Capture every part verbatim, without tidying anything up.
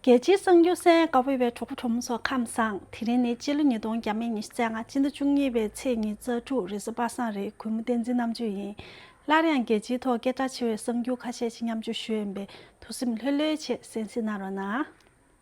རྒྱལ་སྤྱིའི་གསར་འགྱུར་གསན་ག་པར་ཡོད་པའི་གྲོགས་པོ་གྲོགས་མོ་ཚོ་ཁམས་བཟང་། དེ་རིང་ནི་སྤྱི་ལོ་ཉིས་སྟོང་ཉི་ཤུ་རྩ་ལྔ་སྤྱི་ཟླ་བཅུ་གཉིས་པའི་ཚེས་ཉི་ཤུ་རྩ་དྲུག་རེས་གཟའ་པ་སངས་རེད། གུས་མོ་བསྟན་འཛིན་རྣམ་དཔྱོད་ཡིན། སླར་ཡང་རྒྱལ་སྤྱིའི་ཐོག་སྐད་གྲགས་ཆེ་བའི་གསར་འགྱུར་ཁ་ཤས་ཤིག་མཉམ་སྤྱོད་ཞུ་ཡིན་པས་ཐུགས་སེམས་ལྷོད་ལྷོད་བྱས་གསན་གཟིགས་གནང་རོགས་གནང་།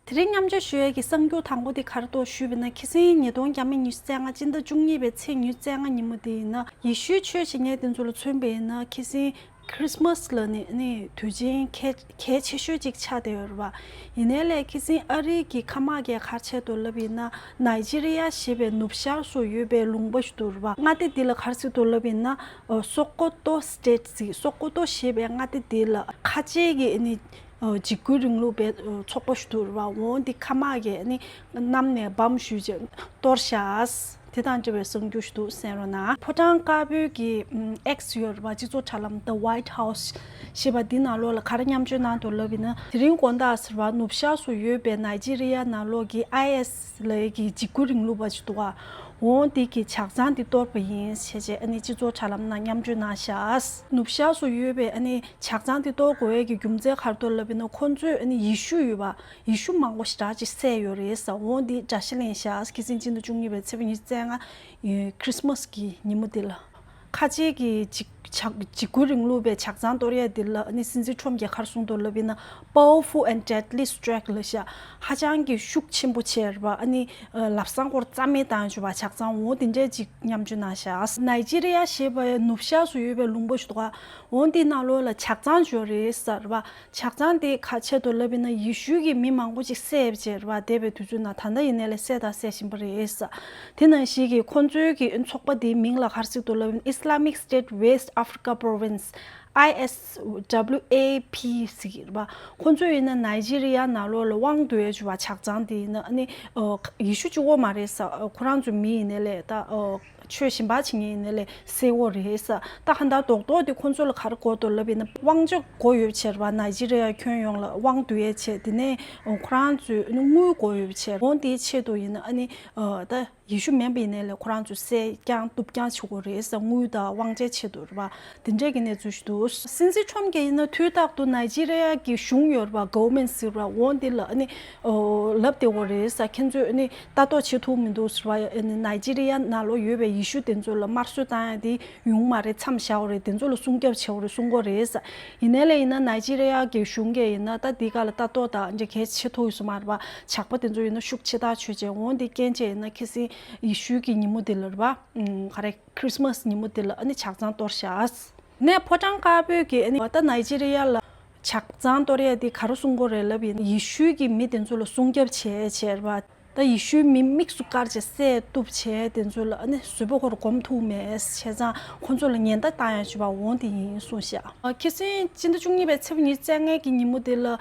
དེ་རིང་མཉམ་སྤྱོད་ཞུ་ཡས་ཀྱི་གསར་འགྱུར་དང་པོ་དེ་ག་རེ་འདུག་ཞུས་པ་ཡིན་ན། ཁ་སང་ཉིས་སྟོང་ཉི་ཤུ་རྩ་ལྔ་སྤྱི་ཟླ་བཅུ་གཉིས་པའི་ཚེས་ཉི་ཤུ་རྩ་ལྔ་ཉིན་མོ་དེ་ཡིན་ན། ཡེ་ཤུའི་ཆོས་བྱེད་མཁན་དེ་ཚོ་ལ་མཚོན་པ་ཡིན་ན། ཁ་སང་ཁྲིས་མས་ལ་ནི་ནི་དུས་ཆེན་གལ་གལ་ཆེ་ཤོས་ཅིག་ཆགས་བསྡད་ཡོད་རེད་པ། ཡིན་ནའི་ལས་ཁ་སང་ཨ་རིའི་གི་མཁའ་དམག་གིས་ག་རེ་བྱས་འདུག་ལབ་ཡིན་ན། ནཱི་ཇི་རི་ཡ་ཞེས་པའི་ནུབ་ཤར་སུ་ཡོད་པའི་ལུང་པ་ཞིག་འདུག་རེད་པ། མངའ་སྡེ་འདི་ལ་ག་རེ་ཟེར་འདུག་ལབ་ཡིན་ན། ཨ་སོ་ཀོ་ཏོ་སི་ཊེཊ་ཟེར། སོ་ཀོ་ཏོ་ཞེས་པའི་མངའ་སྡེ་འདི་ལ་ཁ་ཆེ་གི་ནི་ཨ་འཇིགས་སྐུལ་རིང་ལུགས་པའི་ཨ་ཚོགས་པ་ཞིག་འདུག་རེད་པ། འོ་འདི་མཁའ་དམག་གིས་ནི་གནམ་ནས་བམ་གཞུས་བྱས་གཏོར་བཞག་དེ་དང་འབྲེལ་བའི་གསར་འགྱུར་ཞིག་འདུག་གསན་རོགས་གནང་། ཕོ་བྲང་དཀར་པོའི་གི་ཨེག་སི་ཡོད་རེད་པ། སྤྱི་ཚོགས་དྲ་ལམ་The White House ཞེས་པ་འདི་ནང་ལོགས་ལ་ག་རེ་མཉམ་སྤྱོད་གནང་འདུག་ལབ་ཡིན་ན། དེ་རིང་དགོང་དག་ཟེར་བ་ནུབ་ཤར་སུ་ཡོད་པའི་ནཱི་ཇི་རི་ཡ་ནང་ལོགས་ཀྱི་ཨའི་ཨེ་སི་ལབ་ཀྱི་འཇིགས་སྐུལ་རིང་ལུགས་པ་ཞིག་འདུག་ག་འོ་འདི་གི་ཇག་ཚང་འདི་གཏོར་པ་ཡིན་ཞེས་བྱས་ཨ་ནི་སྤྱི་ཚོགས་དྲ་ལམ་ནང་མཉམ་སྤྱོད་གནང་བཞག་ནུབ་ཤར་སུ་ཡོད་པའི་ཨ་ནི་ཇག་ཚང་འདི་གཏོར་དགོས་ཡས་ཀྱི་རྒྱུ་མཚན་ག་རེ་འདུག་ལབ་ཡིན་ན། ཁོང་ཚོས་ཨ་ནི་ཡེ་ཤུ་ཡོད་པ། ཡེ་ཤུ་མང་པོ་ཞེ་དྲག་ཅིག་བསད་ཡོད་རེད་ཟེར། འོ་འདི་འདྲ་བཤད་ལེན་བཞག་ཁ་སང་སྤྱི་ཟླ་བཅུ་གཉིས་པའི་ཚེས་པ་ཉི་ཤུ་རྩ་ལྔ་ཁྲིས་མས་གི་ཉིན་མོ་འདི་ལ། ཁ་ཆེ་གི་འཇིགས་ཇག་འཇིགས་སྐུལ་རིང་ལུགས་པའི་ཇག་ཚང་གཏོར་ཡས་འདི་ལ་ནི་སྲིད་འཛིན་ཁྲོམ་གྱིས་ག་རེ་གསུངས་འདུག་ལབ་ཡིན་ན། Powerful and deadly strike ལབ་བཞག་ཧ་ཅང་གི་ཤུགས་ཆེན་པོ་བྱས་རེད་པ། ཨ་ནི་ལམ་སང་ཁོར་རྩ་མེད་བཏང་བྱས་པ་ཇག་ཚང་འོ་འདི་འདྲས་ཅིག་མཉམ་སྤྱོད་གནང་བཞག་ནཱི་ཇི་རི་ཡ་ཞེས་པའི་ནུབ་ཤར་སུ་ཡོད་པའི་ལུང་པ་ཞིག་འདུག་ག་འོ་འདི་ནང་ལོགས་ལ་ཇག་ཚང་ཅིག་ཡོད་རེད་ཟེར་བ། ཇག་ཚང་དེ་ག་ཆེད་དུ་ལབ་ཡིན་ན། ཡེ་ཤུའི་གི་མི་མང་པོ་ཅིག་བསད་བྱས་རེད་པ། འདས་པའི་དུས་ཚོད་ནང་ད་ལྟ་ཡིན་ནའི་ལས་བསད་དང་བསད་བཞིན་པ་རེད་ཟེར། དེ་ནང་བཞིན་གི་ཁོང་ཚོའི་གི་ཚོགས་པ་དེའི་མིང་ལ་ག་རེ་ཟེར་འདུག་ལབ་ཡིན་ན། Islamic State West Africa Province I S W A P ཟེར་གི་རེད་པ། ཁོང་ཚོ་ཡིན་ན་ནཱི་ཇི་རི་ཡ་ནང་ལོགས་ལ་དབང་སྡུད་ཡས་བྱས་པ་ཇག་ཚང་དེ་ཡིན་ན། ཨ་ནི་ཨ་ཡེ་ཤུ་གཅིག་པོ་མ་རེད་ཟེར། ཁོ་རང་ཚོའི་མི་ཡིན་ནའི་ལས་ད་ཨ་ཆོས་གཞན་པ་བྱེད་མཁན་ཡིན་ནའི་ལས་བསད་ཡོད་རེད་ཟེར། ད་གང་ལྟར་རྡོག་རྡོག་དེ་ཁོང་ཚོ་ལ་ག་རེ་དགོས་འདུག་ལབ་ཡིན་ན། དབང་ཆ་དགོས་ཡོད་བྱས་རེད་པ། ནཱི་ཇི་རི་ཡ་ཁྱོན་ཡོངས་ལ་དབང་སྡུད་ཡས་བྱས། དེ་ནས་ཁོ་རང་ཚོའི་དངུལ་དགོས་ཡོད་བྱས། འོ་དེའི་ཆེད་དུ་ཡིན་ན། ཨ་ནི་ཨ་ད་ཡེ་ཤུ་མིན་པ་ཡིན་ནའི་ལས་ཁོ་རང་ཚོ་བསད་རྐྱང་གཏུབ་རྐྱང་བྱེད་དགོས་རེད་ཟེར། དངུལ་དང་དབང་ཆའི་ཆེད་དུ་རེད་པ། དེ་འདྲས་ཀྱི་གནས་ཚུལ་ཞིག་འདུག་སྲིད་འཛིན་ཁྲོམ་གྱིས་ཡིན་ན་དུས་རྟག་ཏུ་ནཱི་ཇི་རི་ཡ་གི་གཞུང་ཡོད་རེད་པ། གོ་ཝར་མེན་ཊི་ཟེར་བ། འོ་འདི་ལ་ཨ་ནི་ཨོ་ལབ་བསྡད་ཡོད་རེད་ཟེར། ཁྱེད་ཚོས་ཨ་ནི་ལྟ་རྟོག་བྱེད་ཐུབ་མི་འདུག་ཟེར་བ། ཨ་ནི་ནཱི་ཇི་རི་ཡ་ནང་ལོགས་ཡོད་པའི་ཡེ་ཤུ་དེ་ཚོ་ལ་དམར་གསོད་བཏང་ཡ་དེ་ཡོང་མ་རེད། མཚམས་བཞག་ཡོད་རེད། དེ་ཚོ་ལ་སྲུང་སྐྱོབ་བྱེད་ཡོད་རེད་གསུང་གི་ཡོད་རེད་ཟེར། ཡིན་ནའི་ལས་ཡིན་ན་ནཱི་ཇི་རི་ཡ་གི་གཞུང་གིས་ཡིན་ན་ད་འདི་ག་ལ་ལྟ་རྟོག་དང་འདི་གས་བྱེད་ཐུབ་ཡོད་ས་མ་རེད་པ། ཇག་པ་དེ་ཚོ་ཡིན་ན་ཤུགས་ཆེ་ཐག་ཆོད་བྱས། འོ་འདི་རྐྱེན་བྱས་ཡིན་ན་ཁ་སང་ཡེ་ཤུའི་གི་ཉིན་མོ་དེ་ལ་རེད་པ། ཨུམ་ག་རེ། ཁྲིས་མས་ཉིན་མོ་དེ་ལ་ཨ་ནི་ཇག་ཚང་གཏོར་བཞག་ནས་ཕོ་བྲང་དཀར་པོའི་གི་ཨ་ནི་ད་ནཱི་ཇི་རི་ཡ་ལ་ཇག་ཚང་གཏོར་ཡས་དེ་ག་རེ་གསུང་གི་ཡོད་རེད་ལབ་ཡིན་ན། ཡེ་ཤུའི་གི་མི་དེ་ཚོ་ལ་སྲུང་སྐྱོབ་བྱས་བྱས་རེད་པ། ད་ཡེ་ཤུའི་མི་དམིགས་སུ་བཀར་བྱས་བསད་གཏུབ་བྱས་དེ་ཚོ་ལ་ཨ་ནི་བཟོད་པ་ཁོ་རང་སྒོམ་ཐུབ་མེད། བྱས་ཙང་ཁོ་ཚོ་ལ་ཉེན་བརྡ་བཏང་ཡ་བྱས་པ་འོ་དེ་ཡིན་གསུངས་ཤག་ཨ་ཁ་སང་སྤྱི་ཟླ་བཅུ་གཉིས་པའི་ཚེས་པ་ཉི་ཤུ་རྩ་ལྔ་གི་ཉིན་མོ་དེ་ལ་ཨ་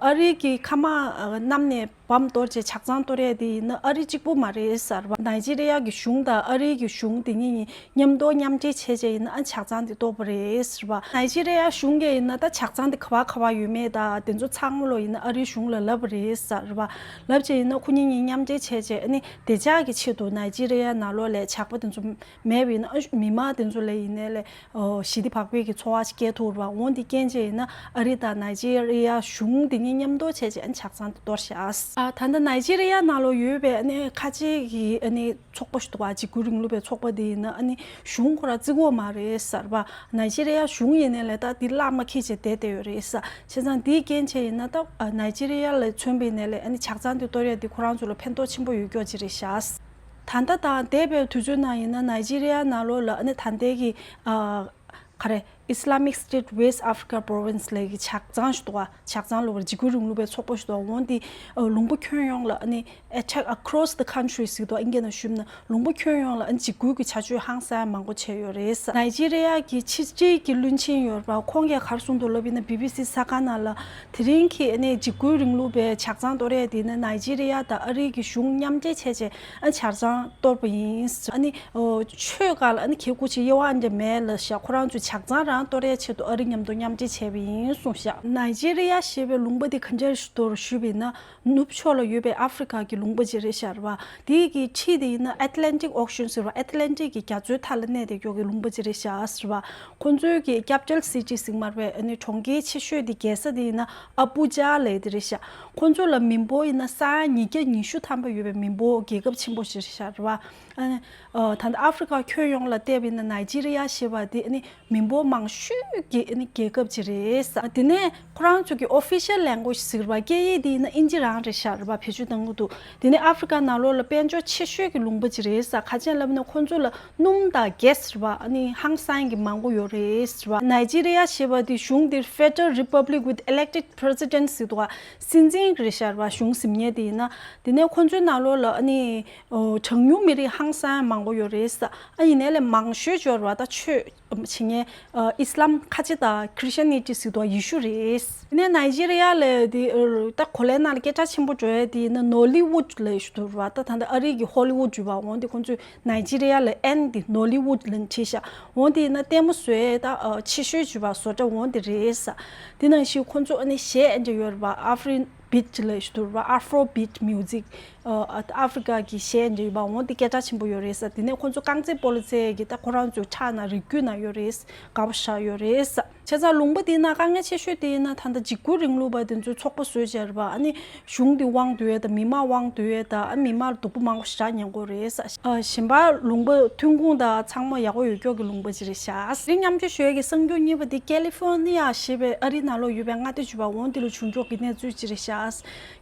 ཨ་རིའི་གི་མཁའ་དམག་ཨ་གནམ་ནས་བམ་གཏོར་བྱས་ཇག་ཚང་གཏོར་ཡས་དེ་ཡིན་ན་ཨ་རི་གཅིག་པུ་མ་རེད་ཟེར་བ། ནཱི་ཇི་རི་ཡ་གི་གཞུང་དང་ཨ་རིའི་གི་གཞུང་དེ་གཉིས་གཉིས་མཉམ་དུ་མཉམ་འབྲེལ་བྱས་བྱས་ཡིན་ན་ཨ་ཇག་ཚང་དེ་གཏོར་བ་རེད་ཟེར་བ། ནཱི་ཇི་རི་ཡ་གཞུང་གིས་ཡིན་ན་ད་ཇག་ཚང་དེ་ག་པར་ག་པར་ཡོད་མེད་དང་དེ་ཚོ་ཚང་མ་ལོ་ཡིན་ན་ཨ་རིའི་གཞུང་ལ་ལབ་པ་རེད་ཟེར་བ། ལབ་བྱས་ཡིན་ན་ཁོ་གཉིས་གཉིས་མཉམ་འབྲེལ་བྱས་བྱས་ཨ་ནི་བདེ་འཇགས་ཀྱི་ཆེད་དུ་ནཱི་ཇི་རི་ཡ་ནང་ལོགས་ལ་ཇག་པ་དེ་ཚོ་མེད་པ་ཡིན་ན་ཨ་མི་མང་དེ་ཚོ་ལ་ཡིན་ནའི་ལས་ཨོ་ཞི་བདེ་བག་ཕེབས་ཀྱི་འཚོ་བ་ཞིག་སྐྱེལ་ཐུབ་རེད་པ། འོ་འདི་རྐྱེན་བྱས་ཡིན་ན་ཨ་རི་དང་ནཱི་ཇི་རི་ཡ་གཞུང་འདི་གཉིས་མཉམ་དུ་བྱས་བྱས་ཨ་ནི་ཇག་ཚང་དེ་གཏོར་བཞག་ཨ་ད་ལྟ་ནཱི་ཇི་རི་ཡ་ནང་ལོགས་ཡོད་པའི་ཨ་ནི་ཁ་ཆེ་གི་ཨ་ནི་ཚོགས་པ་ཞིག་འདུག་ག་འཇིགས་སྐུལ་རིང་ལུགས་པའི་ཚོགས་པ་འདི་ཡིན་ན་ཨ་ནི་གཞུང་ཁོ་རང་བརྩི་གི་ཡོད་མ་རེད་ཟེར་བ། ནཱི་ཇི་རི་ཡ་གཞུང་ཡིན་ནའི་ལས་ད་འདི་གླགས་མ་འཁེལ་བྱས་བསྡད་བསྡད་ཡོད་རེད་ཟེར། བྱས་ཙང་འདིའི་རྐྱེན་བྱས་ཡིན་ན་ད་ཨ་ནཱི་ཇི་རི་ཡ་ལ་མཚོན་པ་ཡིན་ནའི་ལས་ཨ་ནི་ཇག་ཚང་འདི་གཏོར་ཡ་འདི་ཁོ་རང་ཚོ་ལ་ཕན་ཐོགས་ཆེན་པོ་ཡོད་ཀྱོག་ཅིག་རེད་ཤག་ད་ལྟ་དང་འདས་པའི་དུས་ཚོད་ནང་ཡིན་ན་ནཱི་ཇི་རི་ཡ་ནང་ལོགས་ལ་ཨ་ནི་ད་ལྟའི་གི་ཨ་ག་རེ། Islamic State West Africa Province ལབ་ཀྱི་ཇག་ཚང་ཞིག་འདུག་ག་ཇག་ཚང་ལབ་པ་འཇིགས་སྐུལ་རིང་ལུགས་པའི་ཚོགས་པ་ཞིག་འདུག་ག་འོ་འདི་ཨ་ལུང་པ་ཁྱོན་ཡོངས་ལ་ཨ་ནི་attack across the country ཟེར་འདུག་ག་ཨིན་སྐད་ནང་ཞུས་ན་ལུང་པ་ཁྱོན་ཡོངས་ལ་ཨ་ནི་འཇིགས་སྐུལ་གྱི་བྱ་སྤྱོད་ཧང་སང་མང་པོ་བྱས་ཡོད་རེད། ནཱི་ཇི་རི་ཡ་གི་ཕྱི་སྲིད་ཀྱི་བློན་ཆེན་ཡོད་རེད་པ། ཁོང་གིས་ག་རེ་གསུངས་འདུག་ལབ་ཡིན་ན་བི་བི་སི་གསར་ཁང་ནང་ལ། དེ་རིང་གི་ཨ་ནི་འཇིགས་སྐུལ་རིང་ལུགས་པའི་ཇག་ཚང་གཏོར་ཡས་དེ་ནི་ནཱི་ཇི་རི་ཡ་དང་ཨ་རིའི་གི་གཞུང་མཉམ་འབྲེལ་བྱས་བྱས་ཨ་ཇག་ཚང་གཏོར་བ་ཡིན། ཨ་ནི་ཨོ་ཆོས་སྒང་ལ་ཨ་ནི་གལ་དགོས་ཆེད་དབྱེ་བ་འདྲ་མེད་ལབ་ཤག་ཁོ་རང་ཚོས་ཇག་ཚང་རང་ ཡང་གཏོར་ཡའི་ཆེད་དུ་ཨ་རི་མཉམ་དུ་མཉམ་འབྲེལ་བྱས་པ་ཡིན་གསུངས་ཤག་ནཱི་ཇི་རི་ཡ་ཞེས་པའི་ལུང་པ་དེ་ག་འདྲ་ཞིག་ཏུ་ཞུས་པ་ཡིན་ན། ནུབ་ཕྱོགས་ལ་ཡོད་པའི་ཨ་ཧྥེ་རི་ཁ་གི་ལུང་པ་ཅིག་རེད་ཤག་རེད་བ། དེའི་གི་འཁྲིས་དེ་ཡིན་ན་Atlantic Ocean ཟེར་བ། ཨེཊ་ལན་ཊིག་གི་རྒྱ་མཚོའི་མཐའ་ལ་གནས་བསྡད་ཀྱོག་གི་ལུང་པ་ཅིག་རེད་ཤག་ཟེར་བ། ཁོ་ཚོའི་གི་capital city ཟེར་མར་བའི་ཨ་ནི་གྲོང་ཁྱེར་ཆེ་ཤོས་དེ་རྒྱལ་ས་དེ་ཡིན་ན་ཨ་བུ་ཇཱ་ལབ་དེ་རེད་ཤག་ཁོ་ཚོ་ལ་མི་འབོར་ཡིན་ན་ས་ཡ་ཉིས་བརྒྱ་ཉི་ཤུ་ཐམ་པ་ཡོད་པའི་མི་འབོར་རྒྱལ་ཁབ་ཆེན་པོ་ཞིག་རེད་ཤག་རེད་བ། ཨ་ནི་ཨ་ད་ལྟ་ཨ་ཧྥེ་རི་ཁ་ཁྱོན་ཡོངས་ལ་བལྟས་པ་ཡིན་ན་ནཱི་ཇི་རི་ཡ་ཞེས་པ་དེ་ཨ་ནི་མི་འབོར་མང་ཤོས་ཀྱི་ཨ་ནི་རྒྱལ་ཁབ་ཅིག་རེད་ས། དེ་ནས་ཁོ་རང་ཚོ་གི་official language ཟེར་བ་སྐད་ཡིག་དེ་ཡིན་ན་ཨིན་ཇི་རང་རེད་ཤག་རེད་བ། བེད་སྤྱོད་གཏང་གི་འདུག་དེ་ནས་ཨ་ཧྥེ་རི་ཁ་ནང་ལོགས་ལ་དཔལ་འབྱོར་ཆེ་ཤོས་ཀྱི་ལུང་པ་ཅིག་རེད་ས། ག་ཅི་ལབ་ན་ཁོ་ཚོ་ལ་སྣུམ་དང་གྷེ་སི་རེད་བ། ཨ་ནི་ཧང་སང་གི་མང་པོ་ཡོད་རེད་ཟེར་བ། ནཱི་ཇི་རི་ཡ་ཞེས་པ་དེ་གཞུང་དེ་Federal Republic with Elected President ཟེར་འདུག་བ། སྲིད་འཛིན་གྱི་རེད་ཤག་རེད་བ། གཞུང་ཟིན་མཁན་དེ་ཡིན་ན། དེ་ནས་ཁོ་ཚོའི་ནང་ལོགས་ལ་ཨ་ནི་ཨོ་གྲངས་ཉུང་མི་རིགས་ཧང་སང་མང་པོ་ཡོད་རེད་ས། ཨ་ཡིན་ནའི་ལས་མང་ཤོས་འབྱོར་བ་ད་ཆོས་བྱེད་མཁན་ཨ་ཨི་སི་ལམ་ཁ་ཆེ་དང་Christianity ཟེར་འདུག་བ། ཡེ་ཤུ་རེད། དེ་ནས་ནཱི་ཇི་རི་ཡ་ལ་དེ་ཨ་ད་གོ་ལའི་ནང་ལ་སྐད་གྲགས་ཆེན་པོ་འགྲོ་ཡ་དེ་ཡིན་ན་Nollywood ལབ་ཞུ་འདུག་རེད་བ། ད་ད་ལྟ་ཨ་རི་གི་Hollywood འགྲུལ་བ། འོན་ཏེ་ཁོ་ཚོས་ནཱི་ཇི་རི་ཡ་ལ་ཨེན་དེ་Nollywood ལབ་བྲིས་ཤག་འོན་ཏེ་ཡིན་ན་ལྟད་མོ་བཟོ་ཡས་ད་ཨ་ཆེ་ཤོས་བྱུས་པ་བཟོ་གྲྭ་འོན་ཏེ་རེད་ས། དེ་ནང་བཞིན་ཁོ་ཚོ་ཨ་ནི་གཞས་ཨེ་འདྲ་ཡོད་རེད་པ། Afrobeat ལབ་ཞུ་དུ་རེད་པ། Afrobeat music ཨ་ཨ་ཧྥེ་རི་ཁ་གི་གཞས་ཨེ་འདྲ་ཡོད་པ་འོན་ཏེ་སྐད་གྲགས་ཆེན་པོ་ཡོད་རེད་ས། དེ་ནས་ཁོ་ཚོ་རྐང་རྩེད་སྤོ་ལོ་རྩེད་ཡས་ཀྱི་ད་ཁོ་རང་ཚོའི་ཕྲག་ན་རིགས་རྒྱུད་ན་ཡོད་རེད། དགའ་པོ་ཞེ་དྲག་ཡོད་རེད་ས། བྱས་ཙང་ལུང་པ་དེ་ན་དཀའ་ངལ་ཆེ་ཤོས་དེ་ཡིན་ན་ད་ལྟ་འཇིགས་སྐུལ་རིང་ལུགས་པ་དེ་ཚོའི་ཚོགས་པ་བཟོས་བྱས་རེད་པ། ཨ་ནི་གཞུང་དེ་དབང་བསྡུ་ཡས་དང་མི་མང་དབང་བསྡུ་ཡས་དང་ཨ་མི་མང་ལ་སྡུག་པོ་མང་པོ་ཞེ་དྲག་མྱོང་གི་ཡོད་རེད་ས། ཨ་གཞན་པ་ལུང་པ་ཐོན་ཁུངས་དང་ཚང་མ་ཡག་པོ་ཡོད་ཀྱོག་གི་ལུང་པ་ཅིག་རེད་ཤག་དེ་མཉམ་སྤྱོད་ཞུ་ཡས་ཀྱི་གསར་འགྱུར་གཉིས་པ་དེ་ཀེ་ལི་ཧྥོ་ནི་ཡ་ཞེས་པའི་ཨ་རིའི་ནང་ལོགས་ཡོད་པའི་མངའ་སྡེ་བྱུང་བ་འོན་དེ་ལ་བྱུང་ཀྱོག་གི་གནས་ཚུལ་ཅིག་རེད་ཤག་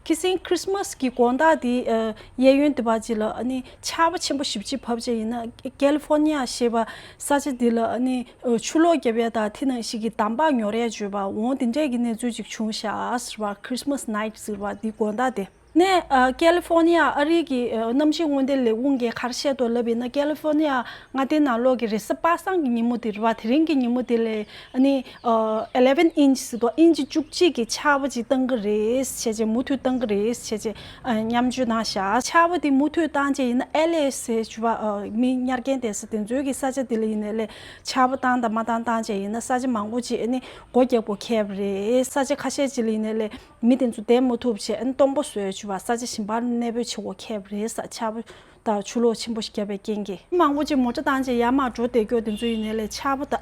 ཁ་སང་ཁྲིས་མས་ཀྱི་དགོང་དག་དེ་ཨ་གཡས་གཡོན་དེ་པ་ཅིག་ལ་ཨ་ནི་ཆར་པ་ཆེན་པོ་ཞེ་པོ་ཅིག་བབས་བྱས་ཡིན་ན་ཀེ་ལི་ཧྥོ་ནི་ཡ་ཞེས་པ་ས་ཆ་དེ་ལ་ཨ་ནི་ཨ་ཆུ་ལོག་བརྒྱབ་ཡས་དང་དེ་ནང་བཞིན་གྱི་འདམ་བག་ཉོ་ཡས་བྱས་པ་འོན་དེ་འདྲས་ཀྱི་གནས་ཚུལ་ཅིག་བྱུང་ཤག་ཟེར་བ། Christmas night ཟེར་བ་དེ་དགོང་དག་དེ། ནས་ཨ་ཀེ་ལི་ཧྥོ་ནི་ཡ་ཨ་རི་གི་ཨ་གནམ་གཤིས་སྔོན་བརྡའི་ལས་ཁུངས་ཀྱིས་ག་རེ་བཤད་འདུག་ལབ་ཡིན་ན་ཀེ་ལི་ཧྥོ་ནི་ཡ་མངའ་སྡེའི་ནང་ལོགས་ཀྱི་རེས་གཟའ་པ་སངས་ཀྱི་ཉིན་མོ་དེ་རེད་བ། དེ་རིང་གི་ཉིན་མོ་དེ་ལ་ཨ་ནི་ཨ་eleven inch ཟེར་དུས་ཨིན་ཅི་བཅུ་གཅིག་གི་ཆར་པ་ཅིག་བཏང་གི་རེད་བྱས་བྱས། མུ་མཐུད་བཏང་གི་རེད་བྱས་བྱས་ཨ་མཉམ་སྤྱོད་གནང་ཤག་ཆར་པ་དེ་མུ་མཐུད་བཏང་བྱས་ཡིན་ན་ཨེལ་ཨེ་ཟེར་བྱས་པ་ཨ་མི་ཉར་མཁན་དེ་ཚོ་དེ་ཚོའི་གི་ས་ཆ་དེ་ལ་ཡིན་ནའི་ལས་ཆར་པ་བཏང་དང་མ་བཏང་བཏང་བྱས་ཡིན་ན་ས་ཆ་མང་པོ་ཅིག་ཨ་ནི་སྒོ་རྒྱག་དགོས་ཁེལ་བ་རེད། ས་ཆ་ཁ་ཤས་ཅིག་ལ་ཡིན་ནའི་ལས་མི་དེ་ཚོ་བསྡད་མ་ཐུབ་བྱས་ཨ་ནི་སྟོང་པ་བཟོས་བྱས་པ་ས་ཆ་གཞན་པར་གནས་སྤོས་བྱེད་དགོས་ཁེལ་བ་རེད་ས། ཆར་པ་དང་ཆུ་ལོག་ཆེན་པོ་ཞིག་བརྒྱབ་པའི་རྐྱེན་གྱིས་མང་པོ་ཅིག་མོ་ཊ་བཏང་བྱས་ཡར་མར་འགྲོ་བསྡད་ཀྱོག་དེ་ཚོ་ཡིན་ནའི་ལས་ཆར་པ་དང་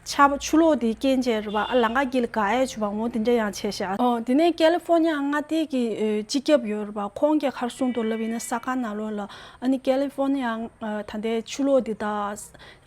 ཆར་པ་ཆུ་ལོག་དེའི་རྐྱེན་བྱས་རེད་པ། ཨ་ལམ་ཁ་དཀྱིལ་ལ་འགག་ཡས་བྱས་པ་འོ་དེ་འདྲ་ཡང་བྱས་ཤག་འོ་དེ་ནས་ཀེ་ལི་ཧྥོ་ནི་ཡ་མངའ་སྡེ་གི་ཨ་སྤྱི་ཁྱབ་ཡོད་རེད་པ། ཁོང་གིས་ག་རེ་གསུངས་འདུག་ལབ་ཡིན་ན་ས་ཁང་ནང་ལོགས་ལ་ཨ་ནི་ཀེ་ལི་ཧྥོ་ནི་ཡ་ཨ་ད་ལྟའི་ཆུ་ལོག་དེ་དང་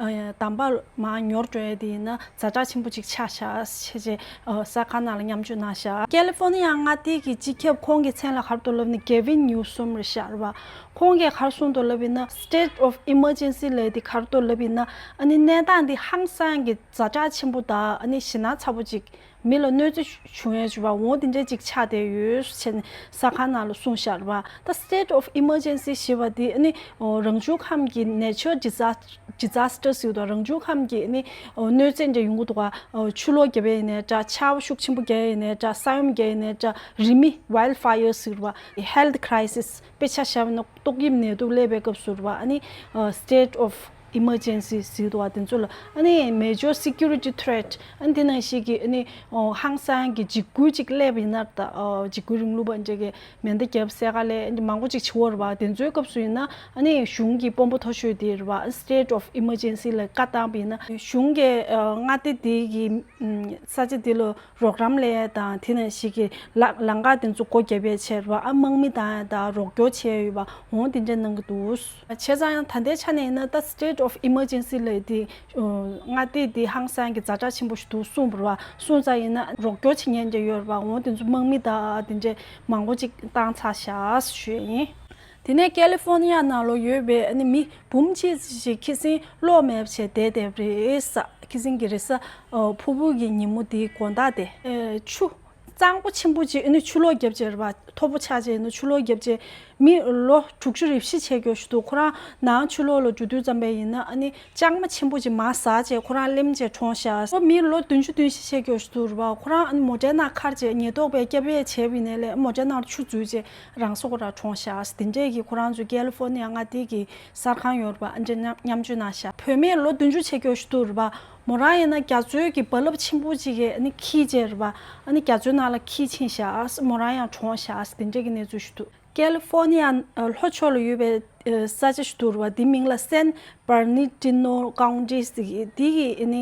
ཨ་འདམ་བག་མར་ཉོར་འགྲོ་ཡས་དེ་ཡིན་ན་ཛ་དྲག་ཆེན་པོ་ཅིག་ཆགས་ཤག་བྱས་བྱས་ཨ་གསར་ཁང་ནང་ལ་མཉམ་སྤྱོད་གནང་ཤག་ཀེ་ལི་ཧྥོ་ནི་ཡ་མངའ་སྡེ་གི་སྤྱི་ཁྱབ་ཁོང་གི་མཚན་ལ་ག་རེ་འདུག་ལབ་ན་གེ་ཝིན་ཉིའུ་སོམ་རེད་ཤག་རེད་པ། ཁོང་གིས་ག་རེ་གསུངས་འདུག་ལབ་ཡིན་ན་State of Emergency ལབ་དེ་ག་རེ་འདུག་ལབ་ཡིན་ན་ཨ་ནི་གནས་སྟངས་འདི་ཧང་སང་གི་ཛ་དྲག་ཆེན་པོ་དང་ཨ་ནི་ཞེད་སྣང་ཚ་པོ་ཅིག་མི་ལ་གནོད་འཚེ་བྱུང་ཡས་བྱས་པ་འོ་དེ་འདྲ་ཅིག་ཆགས་བསྡད་ཡོད་ཟེར་ནས་གསར་ཁང་ནང་ལ་གསུངས་ཤག་རེད་པ། ད་State of Emergency ཞེས་པ་དེ་ཨ་ནི་རང་བྱུང་ཁམས་ཀྱི་Natural Disaster Disaster ཟེར་དུས་རང་བྱུང་ཁམས་ཀྱི་ཨ་ནི་གནོད་འཚེ་འདྲ་ཡོང་གི་འདུག་ག་ཆུ་ལོག་བརྒྱབ་ཡས་ཡིན་ནའི་འདྲ། ཆར་པ་ཤུགས་ཆེན་པོ་བརྒྱབ་ཡས་ཡིན་ནའི་འདྲ། ས་ཡོམ་བརྒྱབ་ཡས་ཡིན་ནའི་འདྲ། རི་མེ་Wildfire ཟེར་བ། Health Crisis དཔེ་ཆ་བཞག་པ་ན་ཏོག་དབྱིབས་ནད་དུག་སླེབས་པའི་སྐབས་སུ་རེད་པ། ཨ་ནི་State of Emergency ཟེར་འདུག་ག་དེ་ཚོ་ལ་ཨ་ནི་Major Security Threat ཨ་ནི་དེ་ནང་བཞིན་གྱི་ཨ་ནི་ཧང་སང་གི་འཇིགས་སྐུལ་ཅིག་སླེབས་པ་ཡིན་ན་ད་འཇིགས་སྐུལ་རིང་ལུགས་པ་འདྲ་གི་མེ་མདའ་བརྒྱབ་སའི་ཁ་ལ་མང་པོ་ཅིག་བྱེད་ཀྱི་ཡོད་རེད་པ། དེ་ཚོའི་སྐབས་སུ་ཡིན་ན་ཨ་ནི་གཞུང་གི་དཔོན་པོ་མཐོ་ཤོས་དེ་རེད་པ། State of Emergency ལ་བཀའ་བཏང་བ་ཡིན་ན་གཞུང་གི་མངའ་སྡེ་དེ་གི་ས་ཆ་དེ་ལ་རོགས་རམ་སླེབས་ཡས་དང་དེ་ནང་བཞིན་གྱི་ལ་ལམ་ཁ་དེ་ཚོ་སྒོ་བརྒྱབ་ཡས་བྱས་རེད་པ། ཨ་དམག་མི་བཏང་ཡས་དང་རོགས་སྐྱོར་བྱས་ཡོད་པ་འོ་དེ་འདྲ་གནང་གི་འདུག་བྱས་ཙང་ཡང་ད་ལྟའི་ཆ་ནས་ཡིན་ན་ད་State of Emergency ལབ་དེ་མངའ་སྡེ་དེ་ཧང་སང་གི་ཛ་དྲག་ཆེན་པོ་ཞིག་འདུག་གསུངས་པ་རེད་པ། སོང་ཙང་ཡིན་ན་རོགས་སྐྱོར་བྱེད་མཁན་འདྲ་ཡོད་རེད་པ། འོ་དེ་ཚོ་དམག་མི་དང་དེ་འདྲ་མང་པོ་ཅིག་བཏང་ཚར་ཤག་ཞུ་ཡས་ཡིན། དེ་ནས་ཀེ་ལི་ཧྥོ་ནི་ཡ་ནང་ལོགས་ཡོད་པའི་ཨ་ནི་མི་འབུམ་གཅིག་ཅིག་ཁ་སང་གློག་མེད་པ་བྱས་བསྡད་བསྡད་པ་རེད་ས། ཁ་སང་གི་རེས་གཟའ་ཨ་ཕུར་བུ་གི་ཉིན་མོ་དེའི་དགོང་དག་དེ་ཨ་ཆུ་གཙང་པོ་ཆེན་པོ་ཅིག་ཨ་ནི་ཆུ་ལོག་བརྒྱབ་བྱས་རེད་པ། མཐོ་པོ་ཆགས་བྱས་ཨ་ནི་ཆུ་ལོག་བརྒྱབ་བྱས་མི་ལོ་དྲུག་ཅུ་རེ་བཞི་བྱས་ཀྱོག་ཞིག་འདུག་ཁོ་རང་ནང་ཆུ་ལོག་ལ་འགྲོ་དུས་ཙམ་པ་ཡིན་ན་ཨ་ནི་ལྕང་མ་ཆེན་པོ་ཅིག་མར་ཟག་བྱས་ཁོ་རང་ལེམ་བྱས་གྲོངས་ཤག་ཁོ་མི་ལོ་བདུན་ཅུ་དོན་བཞི་བྱས་ཀྱོག་ཞིག་འདུག་རེད་པ། ཁོ་རང་ཨ་ནི་མོ་ཊའི་ནང་འཁར་བྱས་ཉེན་རྟོག་པས་སྐྱོབ་ཡས་བྱས་པ་ཡིན་ནའི་ལས་མོ་ཊའི་ནང་ཆུ་འཛུལ་བྱས་རང་སྲོག་ར་གྲོངས་ཤག་དེ་འདྲས་ཀྱི་ཁོ་རང་ཚོ་ཀེ་ལི་ཧྥོ་ནི་ཡ་མངའ་སྡེ་གི་གསར་ཁང་ཡོད་རེད་པ། ཨ་འདྲས་མཉམ་མཉམ་སྤྱོད་གནང་ཤག་བུད་མེད་ལོ་བདུན་ཅུ་བྱས་ཀྱོག་ཞིག་འདུག་རེད་པ། མོ་རང་ཡིན་ན་རྒྱ་མཚོའི་གི་རྦ་རླབས་ཆེན་པོ་ཅིག་གིས་ཨ་ནི་འཁྱིལ་བྱས་རེད་པ། ཨ་ནི་རྒྱ་མཚོའི་ནང་ལ་འཁྱིལ་ཕྱིན་ཤག་མོ་རང་ཡང་གྲོངས་ཤག་དེ་འདྲས་ཀྱི་གནས་ཚུལ་ཞིག་འདུག་ཀེ་ལི་ཧྥོར་ནི་ཡ་ལྷོ་ཕྱོགས་ལ་ཡོད་པའི་ས་ཆ་ཞིག་འདུག་རེད་པ། དེ་མིང་ལ་སན་བར་ནི་ཏི་ནོ་ཀའུན་ཊི་ཟེར་གི། དེ་གི་ཨ་ནི་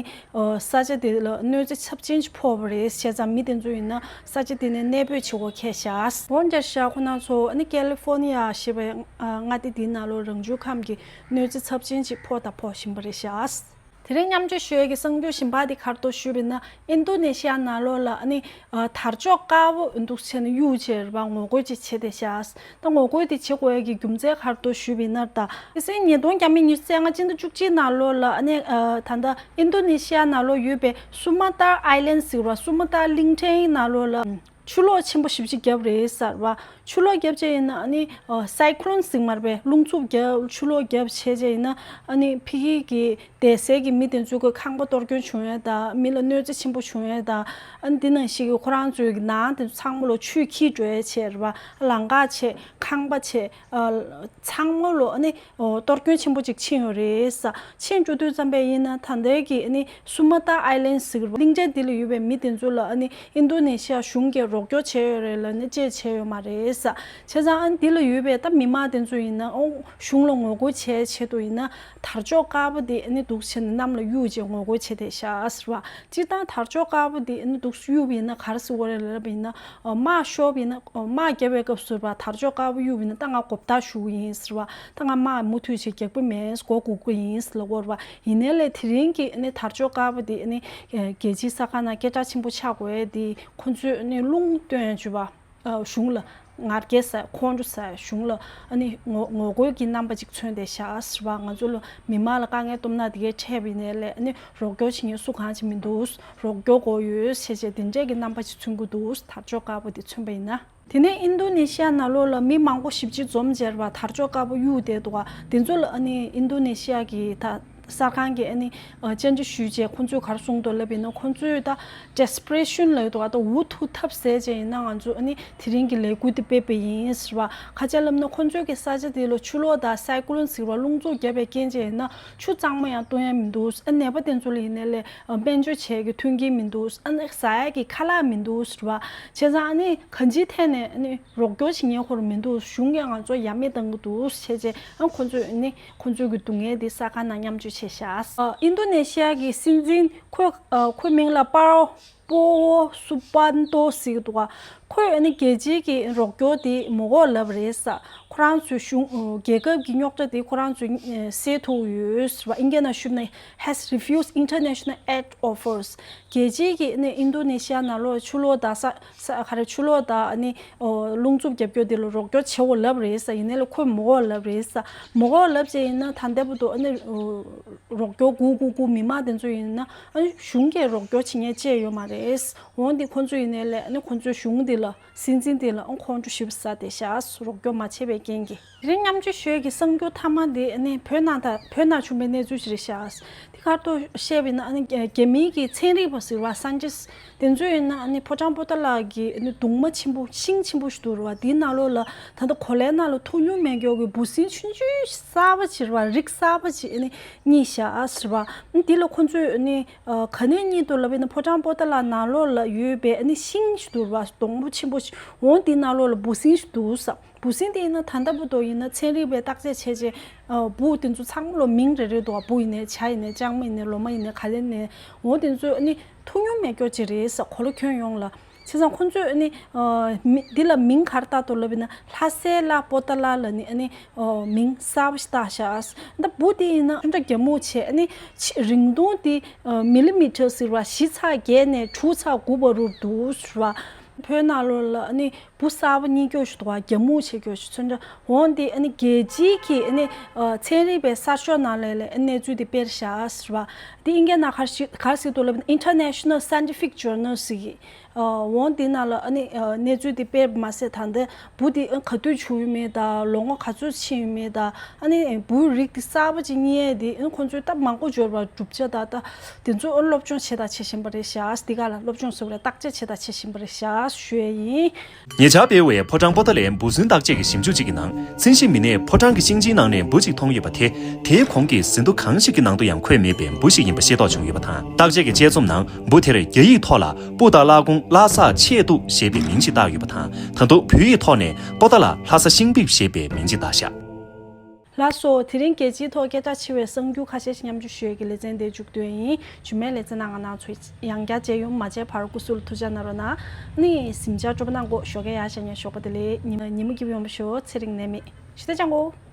ས་ཆ་དེ་ལ་གནོད་འཚེ་ཚབས་ཆེན་ཞིག་ཕོག་པ་རེད། བྱས་ཙང་མི་དེ་ཚོ་ཡིན་ན་ས་ཆ་དེ་ནས་གནས་སྤོས་བྱེད་དགོས་ཁེལ་ཤག་འོན་ཀྱང་ཤག་ཁོ་ན་ཚོ་ཨ་ནི་ཀེ་ལི་ཧྥོར་ནི་ཡ་ཞེས་པའི་མངའ་སྡེ་དེའི་ནང་ལོགས་རང་བྱུང་ཁམས་ཀྱི་གནོད་འཚེ་ཚབས་ཆེན་ཞིག་ཕོག་དང་ཕོག་བཞིན་པ་རེད་ཤག་དེ་རིང་མཉམ་སྤྱོད་ཞུ་ཡས་ཀྱི་གསར་འགྱུར་གཞན་པ་དེ་ག་རེ་འདུག་ཞུས་པ་ཡིན་ན། ཨིན་རྡུ་ནེ་ཤི་ཡ་ནང་ལོགས་ལ་ཨ་ནི་ཨ་དར་ལྕོག་དཀར་པོ་འདུག་བྱས་ནས་གཡུག་བྱས་རེད་པ། ངོ་རྒོལ་ཅིག་བྱས་བསྡད་ཤག་ད་ངོ་རྒོལ་དེ་བྱེད་དགོས་ཡས་ཀྱི་རྒྱུ་མཚན་ག་རེ་འདུག་ཞུས་པ་ཡིན་ན། ད་དེ་སྲིད་ཉིས་སྟོང་ཉེར་ལྔ་སྤྱི་ཟླ་བཅུ་གཅིག་ནང་ལོགས་ལ་ཨ་ནི་ཨ་ད་ལྟ་ཨིན་རྡུ་ནེ་ཤི་ཡ་ནང་ལོགས་ཡོད་པའི་སུ་མ་ཏར་ཨའི་ལན་ཟེར་བ། སུ་མ་ཏར་གླིང་ཕྲན་ནང་ལོགས་ལ་ཆུ་ལོག་ཆེན་པོ་ཞེ་པོ་ཅིག་བརྒྱབ་རེད་ཟེར་བ། ཆུ་ལོག་བརྒྱབ་བྱས་ཡིན་ན་ཨ་ནི་ཨ་སའི་ཀློན་ཟེར་གྱི་མ་རེད་པས། རླུང་འཚུབ་བརྒྱབ། ཆུ་ལོག་བརྒྱབ་བྱས་བྱས་ཡིན་ན་ཨ་ནི་ཕ་གི་གི་བསྡད་སའི་གི་མི་དེ་ཚོ་གི་ཁང་པ་གཏོར་སྐྱོན་བྱུང་ཡས་དང་། མི་ལ་གནོད་འཚེ་ཆེན་པོ་བྱུང་ཡས་དང་། ཨ་ནི་དེ་ནང་བཞིན་གི་ཁོ་རང་ཚོའི་གི་ནང་དེ་ཚོ་ཚང་མ་ལོ་ཆུས་འཁྱིལ་འགྲོ་ཡས་བྱས་རེད་པ། ལམ་ཁ་བྱས། ཁང་པ་བྱས། ཨ་ཚང་མ་ལོ་ཨ་ནི་ཨོ་གཏོར་སྐྱོན་ཆེན་པོ་ཅིག་ཕྱིན་ཡོད་རེད་ཟེར། ཕྱིན་བཅུག་དུས་ཙམ་པས་ཡིན་ན་ད་ལྟའི་གི་ཨ་ནི་སུ་མ་ཏར་ཨའི་ལན་ཟེར་གི་རེད་པ། གླིང་ཕྲན་འདི་ལ་ཡོད་པའི་མི་དེ་ཚོ་ལ་ཨ་ནི་ཨིན་རྡུ་ནེ་ཤི་ཡ་གཞུང་གིས་རོགས་སྐྱོར་བྱས་ཡོད་རེད་ལབ་ནས་བཅད་བྱས་ཡོད་མ་རེད་ཟེར། བྱས་ཙང་ཨ་ནི་འདི་ལ་ཡོད་པའི་ད་མི་མང་དེ་ཚོ་ཡིན་ན་ཨོ་གཞུང་ལ་ངོ་རྒོལ་བྱས་ཆེད་དུ་ཡིན་ན་དར་ལྕོག་དཀར་པོ་དེ་ཨ་ནི་འདུག་བྱས་ནས་གནམ་ལ་གཡུག་བྱས་ངོ་རྒོལ་བྱས་བསྡད་ཤག་ཟེར་བ། སྤྱིར་བཏང་དར་ལྕོག་དཀར་པོ་དེ་ཨ་ནི་འདུག་གཡུག་པ་ཡིན་ན་ག་རེ་ཟེར་དགོས་རེད་ལབ་པ་ཡིན་ན། དམག་ཤོར་བ་ཡིན་ན། དམག་བརྒྱབ་པའི་སྐབས་སུ་རེད་པ། དར་ལྕོག་དཀར་པོ་གཡུག་པ་ཡིན་ན་ད་ང་མགོ་བདག་ཞུ་གི་ཡིན་ཟེར་བ། ད་ང་དམག་མུ་མཐུད་བྱས་རྒྱག་གི་མིན། མགོ་སྒུར་གི་ཡིན་ཟེར་ལབ་ཀྱི་ཡོད་རེད་པ། ཡིན་ནའི་ལས་དེ་རིང་གི་ཨ་ནི་དར་ལྕོག་དཀར་པོ་དེ་ཨ་ནི་རྒྱལ་སྤྱིའི་གསར་ཁང་ནང་སྐད་གྲགས་ཆེན་པོ་ཆགས་དགོས་ཡས་དེ་ཁོང་ཚོས་ཨ་ནི་རླུང་བཏོན་བྱས་པ། གཞུང་ལ་ངར་སྐད་ཟ། ཁོང་ཁྲོ་ཟ། གཞུང་ལ་ཨ་ནི་ངོ་ངོ་རྒོལ་གྱི་རྣམ་པ་ཅིག་མཚོན་བསྡད་ཤག་ཟེར་བ། ང་ཚོ་ལ་མི་མང་ལ་དཀའ་ངལ་སྟོབས་ན་དེ་གས་འཕྲད་པ་ཡིན་ནའི་ལས་ཨ་ནི་རོགས་སྐྱོར་བྱེད་མཁན་སུ་གང་ཅིག་མི་འདུག་རོགས་སྐྱོར་དགོས་ཡོད་ཟེར་བྱས་དེ་འདྲས་ཀྱི་རྣམ་པ་ཅིག་མཚོན་གྱི་འདུག་དར་ལྕོག་དཀར་པོ་དེ་མཚོན་པ་ཡིན་ན། དེ་ནས་ཨིན་རྡུ་ནེ་ཤི་ཡ་ནང་ལོགས་ལ་མི་མང་པོ་ཞེ་པོ་ཅིག་འཛོམས་བྱས་རེད་པ། དར་ལྕོག་དཀར་པོ་གཡུག་བསྡད་འདུག་ག་དེ་ཚོ་ལ་ཨ་ནི་ཨིན་རྡུ་ནེ་ཤི་ཡ་གི་ད་གསར་ཁང་གིས་ཨ་ནི་ཨ་བཅར་འདྲི་ཞུས་བྱས་ཁོང་ཚོས་ག་རེ་གསུངས་འདུག་ལབ་པ་ཡིན་ན། ཁོང་ཚོས་ད་desperation་ལབ་འདུག་ག་ད་འུ་ཐུག་ཐབས་ཟད་བྱས་ཡིན་ན་ང་ཚོ་ཨ་ནི་དེ་རིང་གི་ལས་འགུལ་འདི་སྤེལ་བ་ཡིན་ཟེར་བ། ག་རེ་ལབ་ན་ཁོང་ཚོའི་གི་ས་ཆ་དེ་ལ་ཆུ་ལོག་དང་སའི་ཀློན་ཟེར་བ་རླུང་འཚུབ་བརྒྱབ་པའི་རྐྱེན་བྱས་ཡིན་ན་ཆུ་གཙང་མ་ཡང་གཏོང་ཡ་མི་འདུག་ཨ་ནི་ནད་པ་དེ་ཚོ་ལ་ཡིན་ནའི་ལས་ཨ་སྨན་བཅོས་བྱེད་ཀྱི་མཐུན་རྐྱེན་མི་འདུག་ཨ་ནི་ཟ་ཡ་གི་ཁ་ལག་མི་འདུག་ཟེར་བ། བྱས་ཙང་ཨ་ནི་གང་ཅིའི་ཐད་ནས་ཨ་ནི་རོགས་སྐྱོར་བྱེད་མཁན་ཁོ་རང་མི་འདུག་གཞུང་གིས་ང་ཚོ་ཡ་མེད་བཏང་གི་འདུག་བྱས་རྗེས་ཨ་ཁོ་ཚོས་ཨ་ནི་ཁོ་ཚོའི་གི་སྡུག་བསྔལ་དེ་གསར་ཁང་ནང་མཉམ་སྤྱོད་བྱས་ཤག་ཨ་ཨིན་རྡུ་ནེ་ཤི་ཡ་གི་སྲིད་འཛིན་ཁོས་ཨ་ཁོའི་མིང་ལ་པའོ་པོ་ཝོ་སུ་བཱན་ཏོ་ཟེར་གྱི་འདུག་ག་ཁོས་ཨ་ནི་རྒྱལ་སྤྱིའི་གི་རོགས་སྐྱོར་དེ་མི་དགོས་ལབ་རེད་ཟེར། ཁོ་རང་ཚོའི་གཞུང་རྒྱལ་ཁབ་ཀྱི་རྙོག་དྲ་དེ་ཁོ་རང་ཚོས་སེལ་ཐུབ་ཡོད་ཟེར་བ། ཨིན་སྐད་ནང་ཞུས་ན་has refused international aid offers། རྒྱལ་སྤྱིའི་གི་ཨ་ནི་ཨིན་རྡུ་ནེ་ཤི་ཡ་ནང་ལོགས་ཆུ་ལོག་དང་ས་ས་ག་རེ་ཆུ་ལོག་དང་ཨ་ནི་ཨོ་རླུང་འཚུབ་རྒྱབ་སྐྱོར་དེ་ལ་རོགས་སྐྱོར་བྱེད་དགོས་ལབ་རེད་ཟེར། ཡིན་ནའི་ལས་ཁོས་མི་དགོས་ལབ་རེད་ཟེར། མི་དགོས་ལབ་བྱས་ཡིན་ན་ད་ལྟ་བར་དུ་ཨ་ནི་ཨོ་རོགས་སྐྱོར་སྒུག་སྒུག་སྒུག་མི་མང་དེ་ཚོ་ཡིན་ན་ཨ་ནི་གཞུང་གིས་རོགས་སྐྱོར་བྱེད་མཁན་བཅས་ཡོད་མ་རེད། འོན་ཏེ་ཁོ་ཚོ་ཡིན་ནའི་ལས་ཨ་ནི་ཁོ་ཚོའི་གཞུང་དེ་ལ་སྲིད་འཛིན་དེ་ལ་ཨང་ཁོང་ཁྲོ་ཞེ་པོ་ཟ་བསྡད་ཤག་རོགས་སྐྱོར་མ་བྱས་པའི་རྐྱེན་གྱིས། དེ་རིང་མཉམ་སྤྱོད་ཞུ་ཡས་ཀྱི་གསར་འགྱུར་མཐའ་མ་དེ་ཨ་ནི་བོད་ནང་དང་བོད་ནང་བྱུང་བའི་གནས་ཚུལ་ཞིག་རེད་ཤག་དེ་ག་རེ་འདུག་བཤད་པ་ཡིན་ན་ཨ་ནི་རྒྱ་མིའི་གི་ཚན་རིག་པ་ཟེར་བ་སཱན་ཊིསི་དེ་ཚོ་ཡིན་ན་ཨ་ནི་ཕོ་བྲང་པོ་ཏཱ་ལ་གི་ཨ་ནི་གདུང་མ་ཆེན་པོ་ཤིང་ཆེན་པོ་ཞིག་འདུག་རེད་བ། དེའི་ནང་ལོགས་ལ་ད་ལྟ་གོ་ལའི་ནང་ལ་ཐོགས་མྱོང་མེད་མཁན་གྱི་འབུ་སྲིན་ཆུང་ཆུང་གསར་པ་ཅིག་རེད་བ། རིགས་གསར་པ་ཅིག་ཨ་ནི་རྙེད་ཤག་ཟེར་བ། ཨ་ནི་དེ་ལ་ཁོ་ཚོས་ཨ་ནི། ཨ་ག་ནས་རྙེད་འདུག་ལབ་ཡིན་ན་ཕོ་བྲང་པོ་ཏཱ་ལ་ནང་ལོགས་ལ་ཡོད་པའི་ཨ་ནི་ཤིང་ཞིག་འདུག་རེད་བ། སྡོང་པོ་ཆེན་པོ་ཞིག་འོང་དེའི་ནང་ལོགས་ལ་འབུ་སྲིན་ཞིག་འདུག་ཟེར། འབུ་སྲིན་དེ་ཡིན་ན་ད་ལྟ་བར་དུ་ཡིན་ན་ཚན་རིག་པས་བརྟག་དཔྱད་བྱས་རྗེས་ཨ་འབུ་དེ་ཚོ་ཚང་མ་ལ་མིང་རེ་རེ་འདུག་བ། འབུ་ཡིན་ནའི་བྱ་ཡིན་ནའི་ལྕང་མ་ཡིན་ནའི་ལོ་མ་ཡིན་ནའི་ག་རེ་ནའི་འོང་དེ་ཚོ་ཨ་ནི་ཐོགས་མྱོང་མེད་མཁན་ཅིག་རེད་ཟེར། གོ་ལ་ཁྱོན་ཡོངས་ལ། བྱས་ཙང་ཁོ་ཚོས་ཨ་ནི་ཨ་མི་འདི་ལ་མིང་ག་རེ་བཏགས་འདུག་ལབ་ཡིན་ན་ལྷ་སའི་ལ་པོ་ཏཱ་ལ་ལབ་ནི་ཨ་ནི་ཨ་མིང་གསར་པ་ཞིག་བཏགས་ཤག་ད་འབུ་དེ་ཡིན་ན་ཅུང་ཟད་རྒྱ་སྨུག་བྱས། ཨ་ནི་ཆེ་རིང་ཐུང་དེ་ཨ་མི་ལི་མི་ཊར་ཟེར་བ་བཞི་ཚེག་བརྒྱད་ནས་དྲུག་ཚེག་དགུ་བར་དུ་འདུག་ཟེར་བ། བོད་ནང་ལོགས་ལ་ཨ་ནི་འབུ་གསར་པ་རྙེད་མཁན་ཞིག་འདུག་བ། རྒྱ་སྨུག་བྱེད་མཁན་ཞིག་ཚོན་ཁྲ་འོང་དེ་ཨ་ནི་རྒྱལ་སྤྱིའི་གི་ཨ་ནི་ཨ་ཚན་རིག་པའི་གསར་ཤོག་ནང་ལ་ལས་ཨ་གནས་ཚུལ་དེ་སྤེལ་ཤག་ཟེར་བ། དེ་ཨིན་སྐད་ནང་ག་རེ་ཞིག་ག་རེ་ཟེར་འདུག་ལབ་ན་International Scientific Journal་ཟེར་གི། འོང་འདི་ནང་ལ་ཨ་ནི་གནས་ཚུལ་འདི་སྤེལ་མ་ཟད་ད་ལྟ་བུ་འདི་ག་དུས་བྱུང་ཡོད་མེད་དང་ལོ་ངོ་ག་ཚོད་ཕྱིན་ཡོད་མེད་དང་ཨ་ནི་བུའི་རིགས་འདི་གསར་པ་ཅིག་རྙེད་འདི་ཁོང་ཚོས་ད་མང་པོ་འབྱོར་བ་གྲུབ་ཆ་དང་ད་དེ་ཚོ་སློབ་སྦྱོང་བྱེད་དང་བྱེད་བཞིན་པ་རེད་ཤག་འདི་ག་ལ་སློབ་སྦྱོང་ཟེར་བ་རེད། བརྟག་དཔྱད་བྱེད་དང་བྱེད་བཞིན་པ་རེད་ཤག་ཞུ་ཡས་ཡིན། ཉེ་ཆར་སྤེལ་བའི་ཕོ་བྲང་པོ་ཏཱ་ལའི་འབུ་སྲིན་བརྟག་དཔྱད་ཀྱི་ཞིབ་འཇུག་ཅིག་གི་ནང་། རྩིས་ཞིབ་མི་སྣས་ཕོ་བྲང་གི་གཤིན་རྗེའི་ནང་ནས་འབུ་ཅིག་མཐོང་ཡོད་པ་དེ། དེའི་གོང་གི་ཟིན་ཐོ་གང་ཞིག་གི་ནང་དུ་ཡང་འཁོད་མེད་པའི་འབུ་ཞིག་ཡིན་པ་ཤེས་རྟོགས་བྱུང་ཡོད་པ་དང་། བརྟག་དཔྱད་ཀྱི་དཔྱད་རྩོམ་ནང་འབུ་དེར་རྒྱ་ཡིག་ཐོག་ལ་པུ་ཏཱ་ལ་ཀུང་ལྷ་ས་ཆེད་དུ་ཞེས་པའི་མིང་ཞིག་བཏགས་ཡོད་པ་དང་། ད་དུང་བོད་ཡིག་ཐོག་ནས་པོ་ཏཱ་ལ་ལྷ་ས་ཤིང་ཕིབ་ཞེས་པའི་མིང་ཞིག་བཏགས་བཞག་ལགས་སོ། དེ་རིང་རྒྱལ་སྤྱིའི་ཐོག་སྐད་གྲགས་ཆེ་བའི་གསར་འགྱུར་ཁ་ཤས་ཤིག་མཉམ་སྤྱོད་ཞུ་ཡས་ཀྱི་ལེ་ཚན་དེ་མཇུག་བསྡུ་ཡིན། རྗེས་མའི་ལེ་ཚན་ནང་ང་རང་ཚོ་ཡང་བསྐྱར་མཇལ་ཡོང་། མ་མཇལ་བར་སྐུ་གཟུགས་ལ་ཐུགས་ཅག་གནང་རོགས་གནང་། ནི་གཟིམ་འཇག་སྤྲོ་པོ་གནང་གོ་ཞོགས་ཀས་ཡར་བཞེངས་ནས་ཞོགས་པ་བདེ་ལེགས། ཉི་མ་ཉི་མ་སྐྱིད་པོ་ཡོང་བ་ཤོག་ཚེ་རིང་ནད་མེད་ཞི་བདེ་ཅང་གོ།